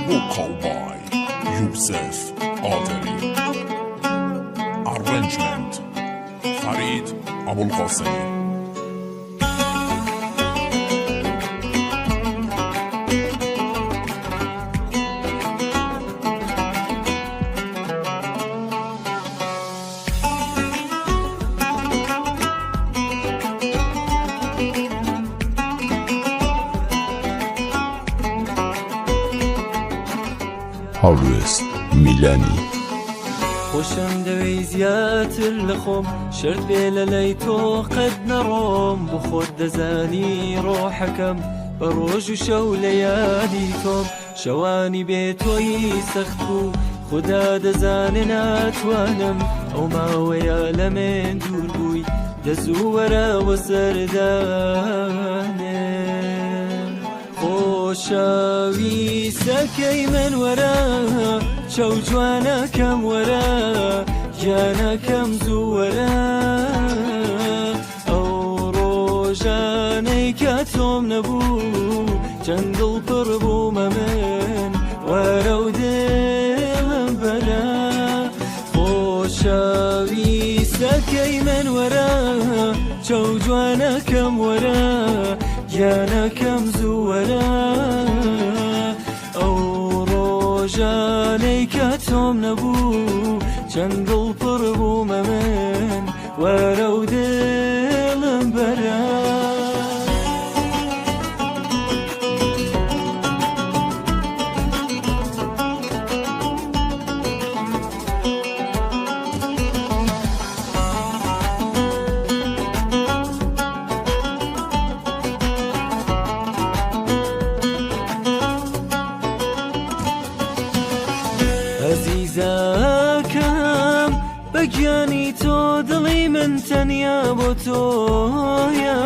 Vocal by Yusuf Qaderi. Arrangement Farid Abulqasemi. هەڵوێست میلانی. خۆشم دەوێی زیاتر لە خۆم شەرت بێ لە لای تۆ قەت نەڕۆم بۆ خۆت دەزانی ڕۆحەکەم بە ڕۆژ و شەو لە یادی تۆم شەوانی بێ تۆی سەخت بوو خودا دەزانێ ناتوانم ئەو ماوەیە لە من دوور بووی دەزوو وەرەوە سەردانێ خۆشەویستەکەی من وەرە چەو جوانەکەم وەرە گیانەکەم زوو وەرە ئەو ڕۆژانەی کە تۆم نەبوو چەند دڵ پڕ بوومە من وەرە و دڵم بەرە خۆشەویستەکەی من وەرە چەو جوانەکەم وەرە گیانەکەم زوو وەرە ئەو ڕۆژانەی کە تۆم نەبوو چەند دڵ پڕ بوومە من وەرە و دڵم بەرە. ئەزیزەکەم بە گیانی تۆ دڵی من تەنیا بۆ تۆیە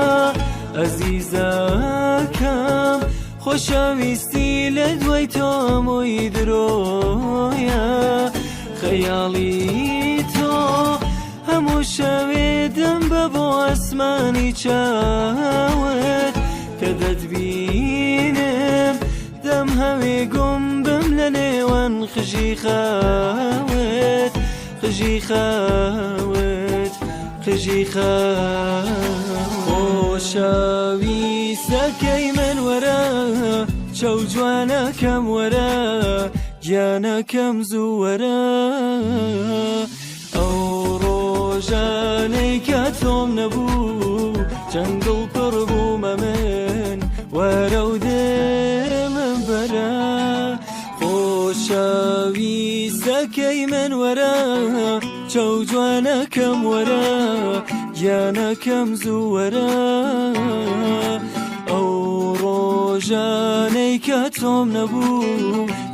ئەزیزەکەم خۆشەویستی لە دوای تۆ هەمووی درۆیە خەیاڵی تۆ هەموو شەوێ دەم بە بۆ ئەسمانی چاوت کە دەتبینم دەم هەوێ گوم بم لە نێوان خژی خاوت خژی خاوت خژی خاوت خۆشەویستەکەی من وەرە چەو جوانەکەم وەرە گیانەکەم زوو وەرە ئەو ڕۆژانەی کە تۆم نەبوو چەند دڵ پڕ بوومە من وەرە و دڵم بەرە خۆشەویستەکەی من وەرە چەو جوانەکەم وەرە گیانەکەم زوو وەرە ئەو ڕۆژانەی کە تۆم نەبوو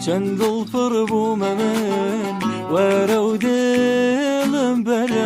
چەند دڵ پڕ بوومە من وەرە و دڵم بەرە.